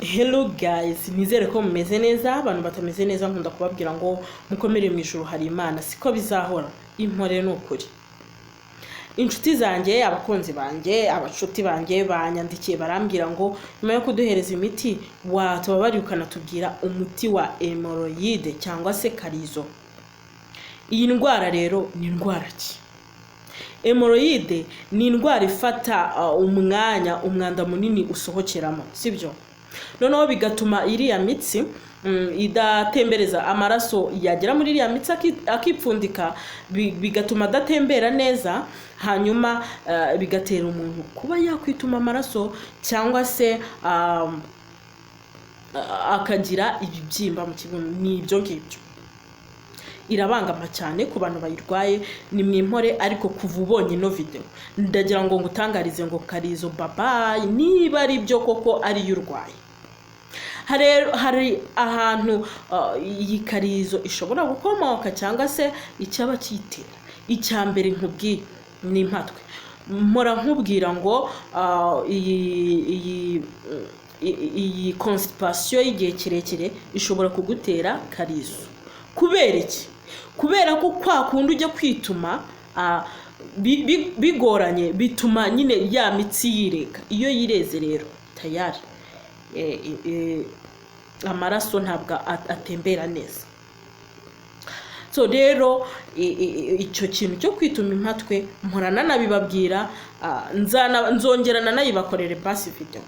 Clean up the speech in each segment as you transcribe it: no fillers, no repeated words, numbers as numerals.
Hello guys, nizere ko mumeze neza. Abantu batameze neza nkunda kubabwira ngo mukomere, mu ijuru hari Imana, siko bizahora. Impore ni ukuri. Inshuti zanjye, abakunzi banjye, abacuti banjye banyandikiye barambwira ngo nyuma yo kuduhereza imiti, watubabariye ukanatubwira umuti wa hémorroïde cyangwa se karizo. Iyi ndwara rero ni indwara ki? Hémorroïde ni indwara ifata umwanya umwanda munini usohokeramo, sibyo? Noneho bigatuma iriya mitsi idatembereza amaraso, yagera muri iriya mitsi akipfundika, bigatuma adatembera neza, hanyuma bigatera umuntu kuba yakwituma amaraso cyangwa se akagira ibibyimba mu kibuno. Ni ibyo ngibyo, irabangama cyane ku bantu bayirwaye. Ni mwimpore. Ariko kuva ubonye ino video, ndagira ngo ngutangarize ngo karizo babayi. Niba ari byo koko ariyo urwaye, hari ahantu iyi karizo ishobora gukomoka cyangwa se icyaba kiyitera. Icya mbere nkubwiye ni impatwe. Mpora nkubwira ngo iyi constipation y'igihe kirekire ishobora kugutera karizo. Kubera iki? Kubera ko kwa kundi ujya kwituma bigoranye, bituma nyine ya mitsi yireka. Iyo yireze rero, tayari amaraso ntabwo atembera neza. So rero icyo kintu cyo kwituma impatwe mpora nanabibabwira, nzongera nanayibakorere basi video.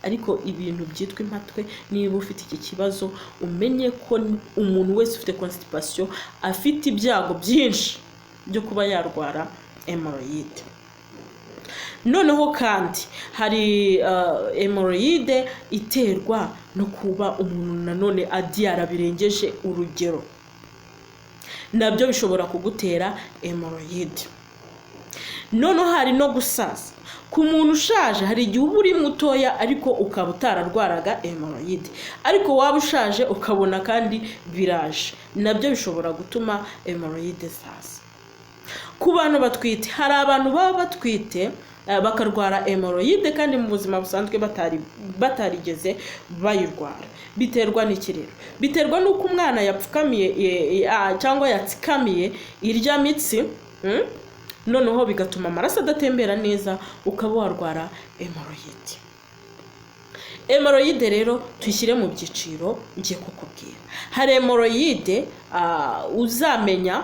Ariko ibintu byitwa impatwe, niba ufite iki kibazo, umenye ko umuntu wese ufite constipation afite ibyago byinshi byo kuba yarwara hémorroïde. Noneho kandi hari hémorroïde iterwa no kuba umuntu nanone adiyara birengeje urugero, nabyo bishobora kugutera hémorroïde. Noneho hari no gusaza. Ku muntu ushaje, hari igihe uba uri mutoya ariko ukaba utararwaraga hémorroïde, ariko waba ushaje ukabona kandi biraje, nabyo bishobora gutuma hémorroïde zaza. Ku bantu batwite, hari abantu baba batwite bakarwara hémorroïde kandi mu buzima busanzwe batarigeze bayirwara. Biterwa n'iki rero? Biterwa n'uko umwana yapfukamiye cyangwa yatsikamiye irya mitsi, Noneho bigatuma amaraso adatembera neza, ukaba warwara hémorroïde. Hémorroïde rero tuyishyire mu byiciro ngiye kukubwira. Hari hémorroïde uzamenya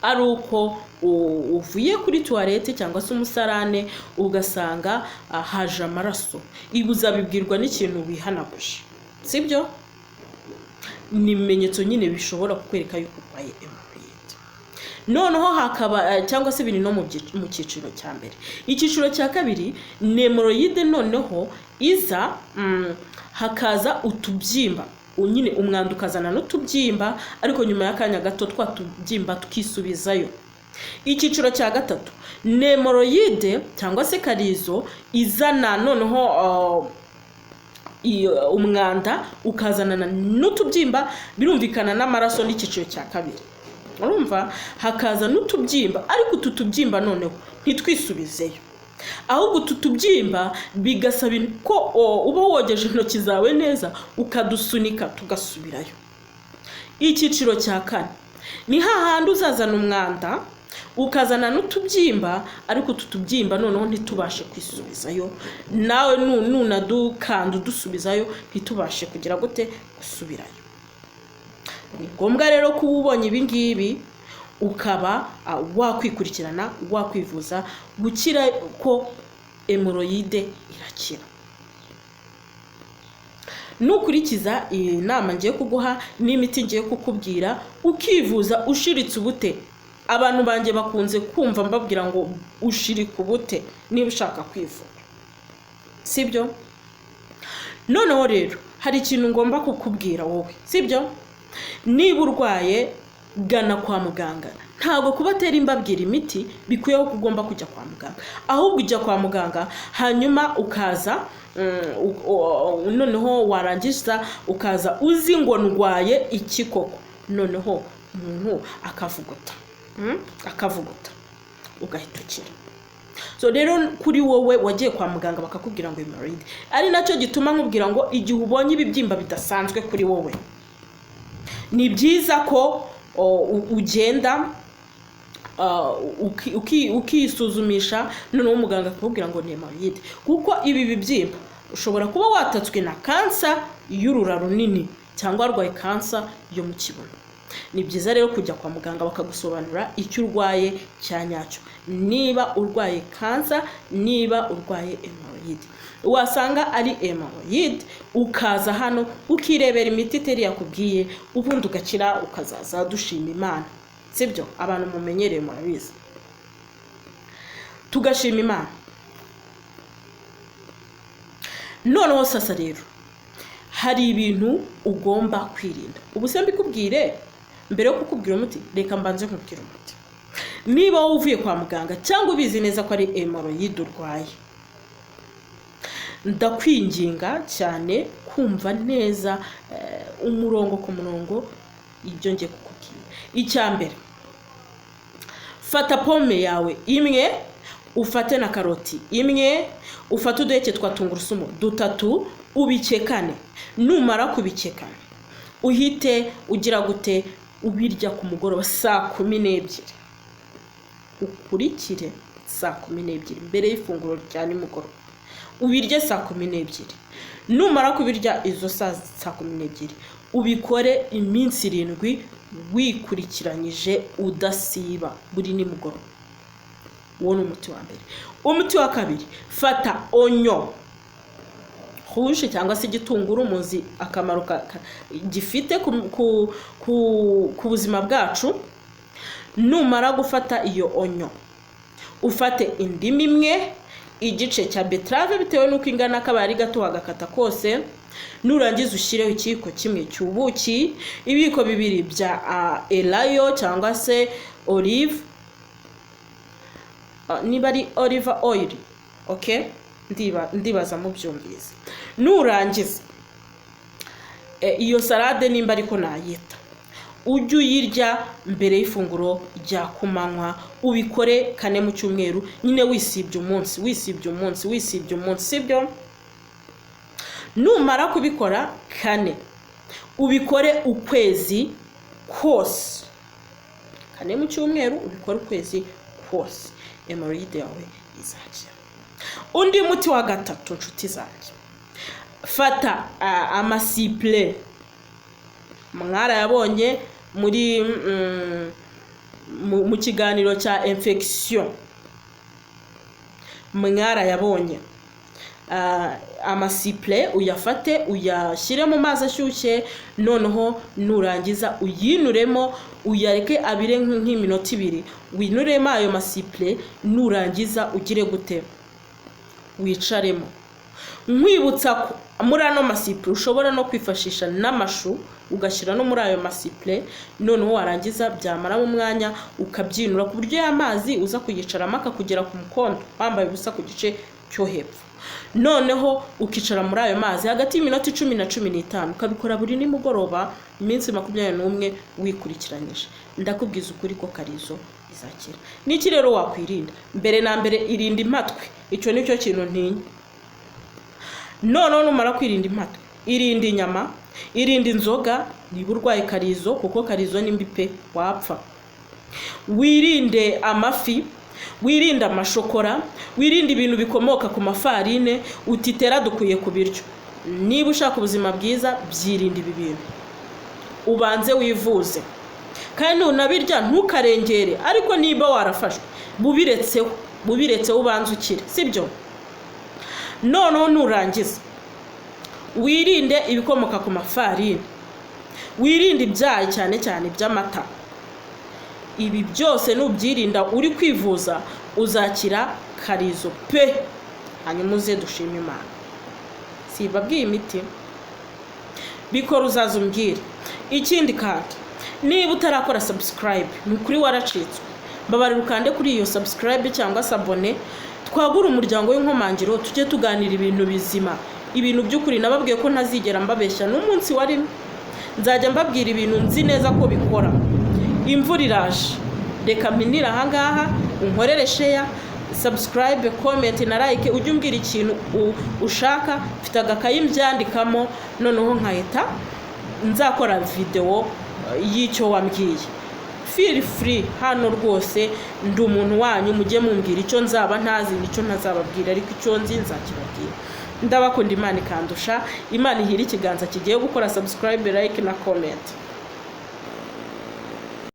ari uko uvuye kuri toilette cyangwa se umusarane, ugasanga haje amaraso. Ibi uzabibwirwa n'ikintu wihanaguje, sibyo? Ni ibimenyetso nyine bishobora kukwereka yuko urwaye hémorroïde. Noneho hakaba cyangwa se biri no mu cyiciro cya mbere. Icyiciro cya kabiri ni hémorroïde noneho iza hakaza utubyimba, nyine umwanda ukazana n'utubyimba, ariko nyuma y'akanya gato twa tubyimba tukisubizayo. Icyiciro cya gatatu ni hémorroïde cyangwa se karizo izana noneho umwanda ukazanana n'utubyimba, birumvikana n'amaraso n'icyiciro cya kabiri. Urumva hakaza n'utubyimba, ariko utu tubyimba noneho ntitwisubizeyo, ahubwo utu tubyimba bigasaba ko uba wogeje intoki zawe neza, ukadusunika tugasubirayo. Icyiciro cya kane ni hahandi uzazana umwanda, ukazana n'utubyimba, ariko utu tubyimba noneho ntitubashe kwisubizayo, nawe nunadukanda udusubizayo ntitubashe kugira gute? Gusubirayo. Ni ngombwa rero kuba ubonye ibi ngibi ukaba wakwikurikirana, wakwivuza. Gukira ko hémorroïde irakira nukurikiza iyi nama ngiye kuguha n'imiti ngiye kukubwira, ukivuza ushiritse ubute. Abantu banjye bakunze kumva mbabwira ngo ushirika ubute niba ushaka kwivura, sibyo? Noneho rero hari ikintu ngomba kukubwira wowe, sibyo? Niba urwaye, gana kwa muganga. Ntabwo kuba atera imbabwira imiti bikwiyeho ko ugomba kujya kwa muganga, ahubwo ujya kwa muganga hanyuma ukaza noneho warangiza ukaza uzi ngo ndwaye iki koko. Noneho umuntu akavuguta, akavuguta ugahita ukira. So rero, kuri wowe wagiye kwa muganga bakakubwira ngo hémorroïde, ari nacyo gituma nkubwira ngo igihe ubonye ibibyimba bidasanzwe kuri wowe, ni byiza ko ugenda ukisuzumisha, noneho umuganga akakubwira ngo ni hémorroïde, kuko ibi bibyimba ushobora kuba watatswe na kansa y'urura runini cyangwa warwaye kansa yo mu kibuno. Ni byiza rero kujya kwa muganga bakagusobanurira icyo urwaye cya nyacyo, niba urwaye kansa, niba urwaye hémorroïde. Wasanga ari hémorroïde, ukaza hano ukirebera imiti iteri yakubwiye, ubundi ugakira, ukazaza dushima Imana, sibyo? Abantu mumenyereye murabizi, tugashima Imana. Noneho sasa rero hari ibintu ugomba kwirinda. Ubu se mbikubwire mbere yo kukubwira umuti? Reka mbanze nkubwire umuti. Niba wowe uvuye kwa muganga cyangwa ubizi neza ko ari hémorroïde urwaye, ndakwinginga cyane kumva neza umurongo ku murongo ibyo ngiye kukubwira. Icya mbere, fata pome yawe imwe, ufate na karoti imwe, ufate uduheke twa tungurusumu dutatu, ubikekane. Numara kubikekana, uhite ugira gute? Ubirya ku mugoroba saa 12, ukurikire saa 12 mbere y'ifunguro rya nimugoroba, ubirye saa 12. Numara kubirya izo saa 12, ubikore iminsi 7 wikurikiranyije, udasiba, buri nimugoroba. Uwo ni umuti wa mbere. Umuti wa kabiri, fata oignon rouge cyangwa se igitunguru, muzi akamaro gifite ku buzima bwacu. Numara gufata iyo oignon, ufate indimu imwe, igice cya betterave bitewe n'uko ingana, kabaye ari gato wagakata kose. Nurangiza ushyireho ikiyiko kimwe cy'ubuki, ibiyiko 2 bya elayo cyangwa se olive, niba ari olive oil, okay, ndibaza mubyumvise. Nurangiza iyo salade, nimba ariko nayita, ujye uyirya mbere y'ifunguro rya kumanywa. Ubikore kane mu cyumweru nyine, wisibye umunsi, wisibye umunsi, wisibye umunsi, sibyo? Numara kubikora kane, ubikore ukwezi kose, kane mu cyumweru, ubikore ukwezi kose, hémorroïde yawe izakira. Undi muti wa gatatu, nshuti zanjye, fata amasipure, mwarayabonye muri mu kiganiro cya infection, mwarayabonye. Amasipure uyafate, uyashyire mu mazi ashyushye, noneho nurangiza uyinuremo, uyareke abire nk'iminota 2, winuremo ayo masipure. Nurangiza ugire gute? Wicaremo. Nkwibutsa ko muri ano masipure ushobora no kwifashisha n'amashu, ugashyira no muri ayo masipure, noneho warangiza byamaramo umwanya ukabyinura, ku buryo ya mazi uza kuyicaramo akakugera ku mukondo wambaye ubusa ku gice cyo hepfo. Noneho ukicara muri ayo mazi hagati y'iminota 10 na 15, ukabikora buri nimugoroba iminsi 21 wikurikiranyije. Ndakubwiza ukuri ko karizo izakira. Niki rero wakwirinda? Mbere na mbere, irinda impatwe, icyo ni cyo kintu ntinya. Noneho numara kwirinda impatwe, irinda inyama, irinda inzoga niba urwaye karizo, kuko karizo ni mbi pe, wapfa. Wirinde amafi, wirinde amashokora, wirinde ibintu bikomoka ku mafarine, utitera dukwiye ku biryo. Niba ushaka ubuzima bwiza, byirinde ibi bintu, ubanze wivuze. Kandi nunabirya ntukarengere, ariko niba warafashwe bubiretseho, bubiretseho, ubanze ukire, sibyo? Noneho nurangiza wirinde ibikomoka ku mafarini, wirinde ibyayi, cyane cyane iby'amata. Ibi byose nubyirinda uri kwivuza, uzakira karizo pe, hanyuma uze dushime Imana. Sibabwiye imiti? Bikora, uzaza umbwire. Ikindi kandi, niba utarakora subscribe, ni ukuri waracitswe. Mbabarira ukande kuri iyo subscribe cyangwa s'abonner, twagure umuryango w'inkomangiro, tujye tuganira ibintu bizima, ibintu by'ukuri. Nababwiye ko ntazigera mbabeshya n'umunsi wa rimwe, nzajya mbabwira ibintu nzi neza ko bikora. Imvura iraje, reka mpinire ahangaha. Unkorere share, Subscribe, comment na like. Ujye umbwira ikintu ushaka. Mfite agakayi mbyandikamo, noneho nkahita nzakora videwo y'icyo wambwiye. Feel free, hano rwose ndi umuntu wanyu. Mujye mumbwira icyo nzaba ntazi n'icyo ntazababwira, ariko icyo nzi nzakibabwira. Ndabakunda, Imana ikandusha. Imana ihira ikiganza kigiye gukora subscribe, like na comment.